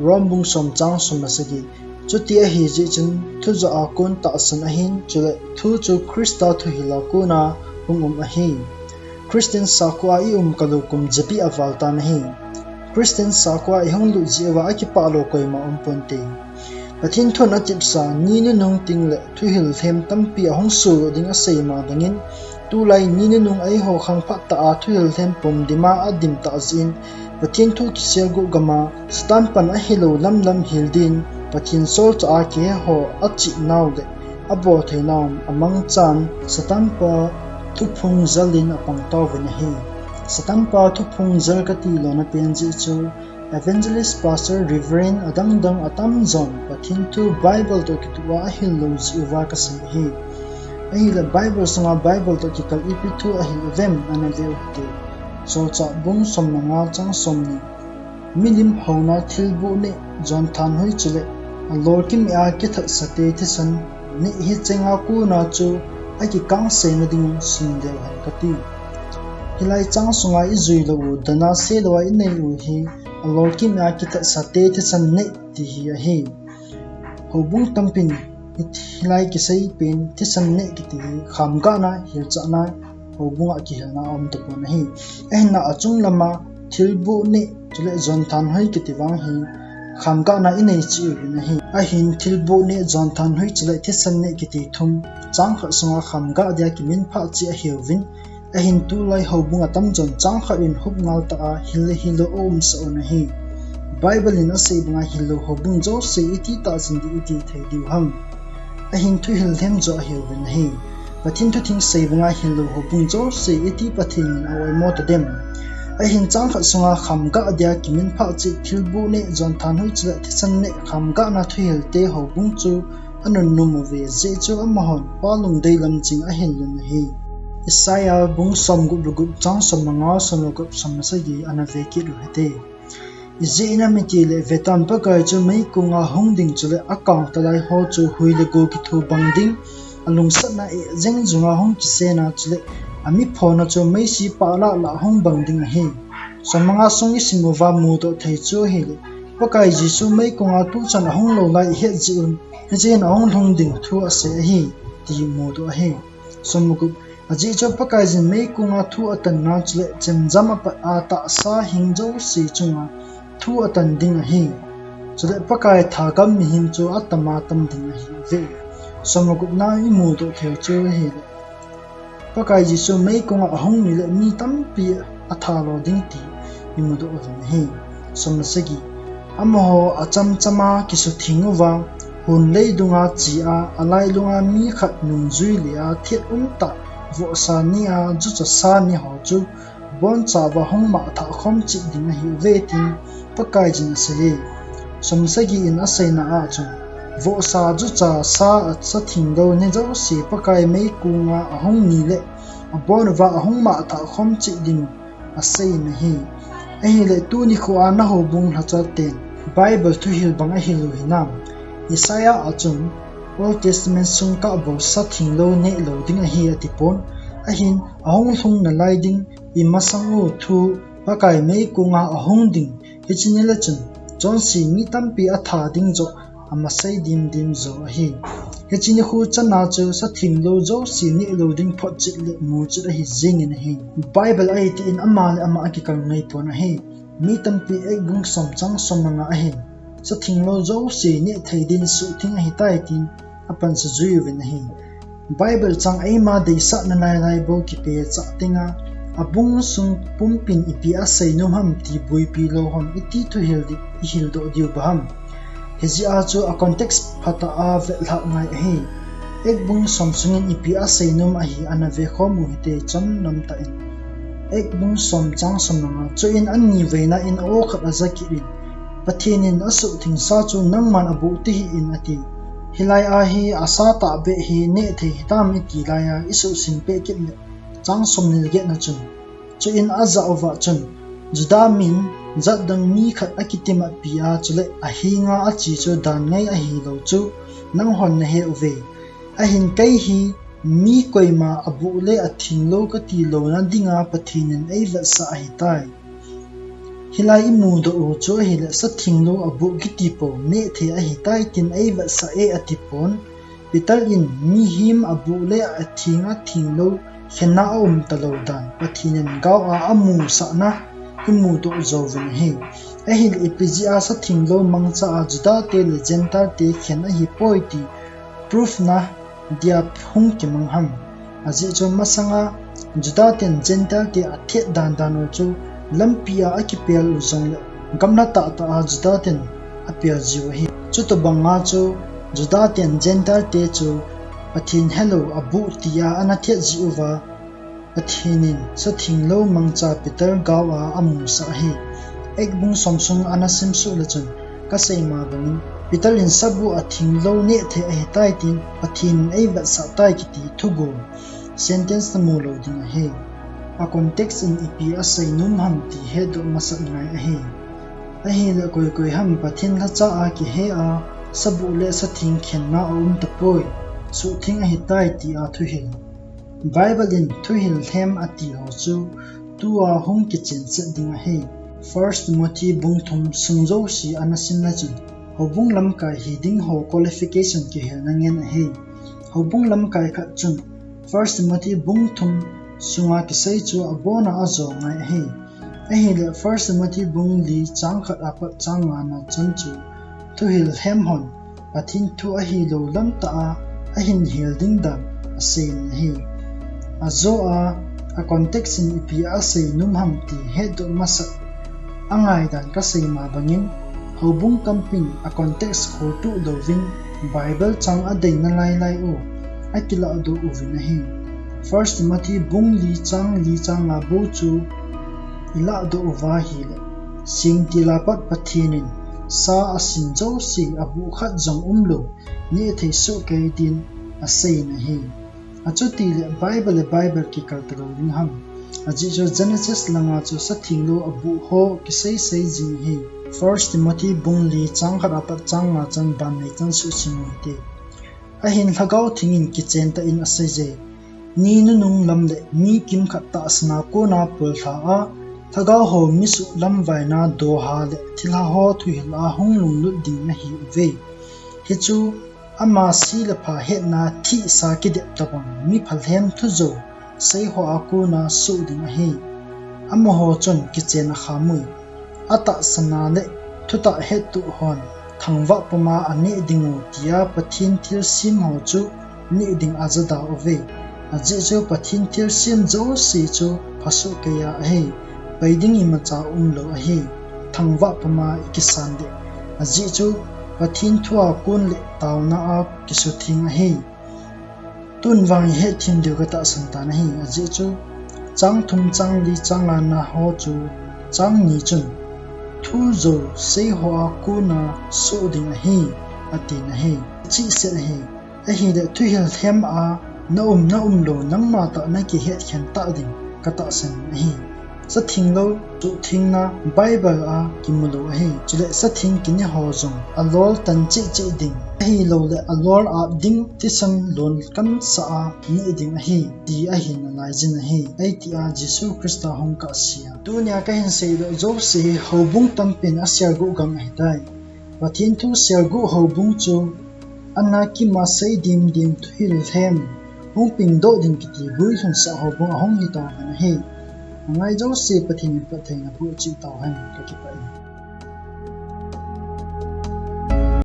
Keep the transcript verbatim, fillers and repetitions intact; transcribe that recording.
Rom bung som chang som le sagi. Chuti ahi jeh chun, thu jah a kon tahsan ahin, chule thu chu Christa thuhil a kona hung um ahi. Christian sakhoa i um kah u kum japi aval tan ahi. Christian sakhoa i hung lut jeh uva akipah lou koima um ponte. Pathen thun atipsa, ni nunung ting le thuhil lhem tampi ahung soh ding asei ma bangin, tulai ni nunung eiho khang phat tah a thuhil lhem pum dima adim tah jeh in, Pathen thu kiselguh gam a, Satan pan ahilou lamlam hil din, Pathen solchah a kihe ho achih nau le abol thei nau amangchan, Satan pa thuphung jal in apang tauvin ahi. Satan pa thuphung jal kati lona pen jeh chu, Evangelist, Pastor, Reverend adang dang atamjon Pathen thu Bible toh kitoh a ahil lou jeh uva kasei ahi. Ahile Bible sunga Bible toh kikal ipi thu ahil uvem ana ve u hite. Solchah bung som le nga chang som ni. Milim houna thilboh neh, jon thanhoi chule alolkim a kithatsah te thisan neh hi chenga kona chu akikangseina ding sundeu hen kati. Hilai chang sunga ijui lou u, dana selou a inei u hi, alolkim a kithatsah te thisan neh ti hi ahi. Houbung tampin hilai kisei pen thisan neh kiti hi khamgahna, hilchahna, houbung a kihilna aum tapon ahi. Ahinla achung lama thilboh neh chule jon thanhoi kiti vang hi khamgahna inei cheh uvin ahi. Ahin thilboh neh, jon thanhoi chule thisan neh kiti thum chang khat sunga khamgah dia kiminphah cheh ahiuvin, ahin tulai houbung atamjon chang khat in hup ngal tah a hil le hil lou aumsah un ahi. Bible in asei banga hil lou houbung jouse iti tahsan ding iti thei diu ham? Ahin thuhil lhem joh ahiuvin ahi. Pathen thutheng sei banga hil lou houbung jouse iti Pathen in a-oimo tadem? Ahin chang khat sunga khamgah dia kiminphah cheh, thilboh neh, jon thanhoi chule thisan neh khamgahna thuhil te houbung chu anunnom uve, jeh chu amahon Pa lungdei lam jing ahil un ahi. Isaiah bung som gup le gup chang som le nga, som le gup, som le sagi ana ve kit u hite. Ijeh inem itile vetan, Pakai chu meikonga hung ding chule akang talai ho chu hui le go kitho bang ding, alungsatna eh jeng junga hung kisena chule amiphona chu meisi pahlah lah hung bang ding ahi. Som le nga sung isim uva mudoh thei chu ahile, Pakai Jesu meikonga tuchan ahung lou lai ihet jeh un, hiche hin ahung lhung ding thu asei ahi, ti mudoh ahi. Som le gup, ajeh chu Pakaiyin meikonga thu atanna chule chemjam apat a tahsa hing jouse chunga thu atan ding ahi. Chule Pakai thagam mihem chu atama tam ding ahiuve. Som le gupna imudoh theiu chu ahile, Pakai Jesu meikonga ahung nile mi tampi athat lou ding ti imudoh uvin ahi. Som le sagi, amaho achamchama kisutheng uva, hun leidunga chea, alailunga mi khat nungjui lea thet umtah vohsa nia jucha sa ni ho chu abonchauva hung mahthah khom cheh ding ahiuve tin Pakaiyin aseiye. Som le sagi in aseina a chun, vohsa jucha sa, asa thenglou ni jouse Pakai meikonga ahung nile, abonuva ahung mahthah khom cheh ding aseiyin ahi. Ahile tuni khoa nahoubung lhacha ten Bible thuhil bang ahil u hinam? Isaiah a chun, Old Testament sung kah bou sa thenglou nehlou ding ahi atipon, ahin ahung lhung nalai ding imasang u thu Pakai meikonga ahung ding, hiche nile chun chonse mi tampi athat ding joh amasei dimdim jo ahi. Hiche nikho chana chu sa thenglou jouse nehlou ding photchet le muchet ahi jengin ahi. Bible a hitin ama le ama akikal ngaipon ahi. Mi tampi Acts bung som chang som le nga ahin, sa thenglou jouse neh thei din suhtheng ahitai tin apansa jui uvin ahi. Bible chang eima deisahna lailai bou kipehcha tenga, abung sung pumpin ipi aseinom ham ti boipi lou hon iti thuhil ding ihildoh diu ham? Hijeh a chu a context phatah a vetlhah ngai ahi. Acts bung som sungin ipi aseinom ahi ana vekhom u hite chomlam tah in. Acts bung som chang som le nga, chuin aniveina in a-o khat ajakit in, Pathen in asuhthengsa chu nangman aboh tahih in ati. Hilai a hi asa tahbeh hi neh thei hitam iti laiya isuhsim peh kit le, chang somni le get na chun, chuin ajah uva chun, Juda min jatdang mi khat akitimatpi a, chule ahenga ache chu dan ngai ahilou chu nanghon nahe uve. Ahin kei hi mi koima aboh le athenglou kati louna dinga Pathen in eivetsah ahitai. Hilai imudoh u chu ahile satheng lou abuh kiti pou neh thei ahitai tin eivetsah e atipon. Peter in mihem abuh le atheng atheng lou khenna aum talou dan Pathen in gao a amusahna imudoh jouvin ahi. Ahile ipi jeh a satheng lou mangcha a Juda te le Gentile te khen ahipoi ti proof na dia hung kimang ham? Ajeh chu masanga Juda ten Gentile te athet dan dan u chu lampi a akipel u jongle gamla tahtah a Juda ten apel jiu ahi. Chutobanga chu Juda ten Gentile te chu Pathen helou abuh tia ana thet jeh uva Pathen in satheng lou mangcha Peter gao a amusah ahi. Acts bung som sung ana simsuh le chun kasei ma bangin Peter in sabuh atheng lou neh thei ahitai tin Pathen in eivetsah tai kiti thugol sentence namu lou ding ahi. A context in ipi asei nom ham ti hetdoh masat ngai ahi. Ahile koi koi ham Pathen lhacha a kihe a sabuh le satheng khenna aum tapoi, suhtheng ahitai tia thuhil. Bible in thuhil lhem ati ho chu tua hung kichen set ding ahi. First Timothy bung thum sung jouse ana sim le chun houbung lamkai hi ding ho qualification kihilna ngen ahi. Houbung lamkai khat chun First Timothy bung thum sunga kisei chu abona ajo ngai ahi. Ahile First Timothy bung li chang khat apat chang nga na chun chu thuhil lhem hon Pathen thu ahilou lamtah a ahin hil ding dan asei in ahi. Ajo a, a context in ipi asei nom ham ti hetdoh masat angai dan kasei ma bangin houbung tampin a context khotuh louvin Bible chang adei nalai lai u akilahdoh uvin ahi. First Timothy bung li chang li chang nga bou chu ilahdoh uva ahile, singtila pat Pathen in sa asin jouse abuh khat jong umlou neh thei sohkei din asei in ahi. Achutile Bible le Bible kikal talou ding ham? Ajeh chu Genesis langa chu satheng lou abuh ho kisei sei jing ahi. First Timothy bung li chang khat apat chang nga chan ban nei chan suhsim u hite. Ahin Lhagao Theng in kichen tah in asei je, ni nunung lam le mi kimkhat tahsan a kona pullha a Lhagao ho mi suhlamvaina doha le thilha ho thuhil a hung lunglut ding ahi uve. Hichu ama se le pha hetna thihsa kidep tobang mi phalhem thujou seiho a kona soh ding ahi. Amaho chun kichen akham ui. Atahsan a le thutah hettoh hon thangvah puma aneh ding u tia Pathen thilsem ho chu neh ding ajada uve. Ajeh chu Pathen thilsem jouse chu phasoh keiya ahi. Pai ding imacha umlou ahi. Thangvah puma ikisan ding. Ajeh chu Pathen thua kon le taona a kisutheng ahi. Tun vang ihetthem diu katahsan tan ahi, ajeh chu chang thum, chang li, chang nga na ho chu chang ni chun thu jou seiho a kona soh ding ahi, atin ahi. Chihset ahi. Ahile thuhil lhem a naum naumlou nangma tah nakihetkhen tah ding katahsan ahi. Satheng lou, suhthengna Bible a kimulou ahi. Chule satheng kine ho jong alol tan cheh cheh ding ahiloule alol ap ding thisan lon kamsah a neh ding ahi, ti ahin alaijin ahi, eitia Jesu Christa hung kahsea. Tunia kahin seidoh jouse hi houbung tampin aselguh gam ahitai. Pathen thu selguh houbung chu ana kima sei dimdim thuhil lhem hung pengdoh ding kiti guilhunsah houbung ahung hitauhen ahi. Angai jouse Pathen in phatthei naboh cheh tauhen, kakipah e.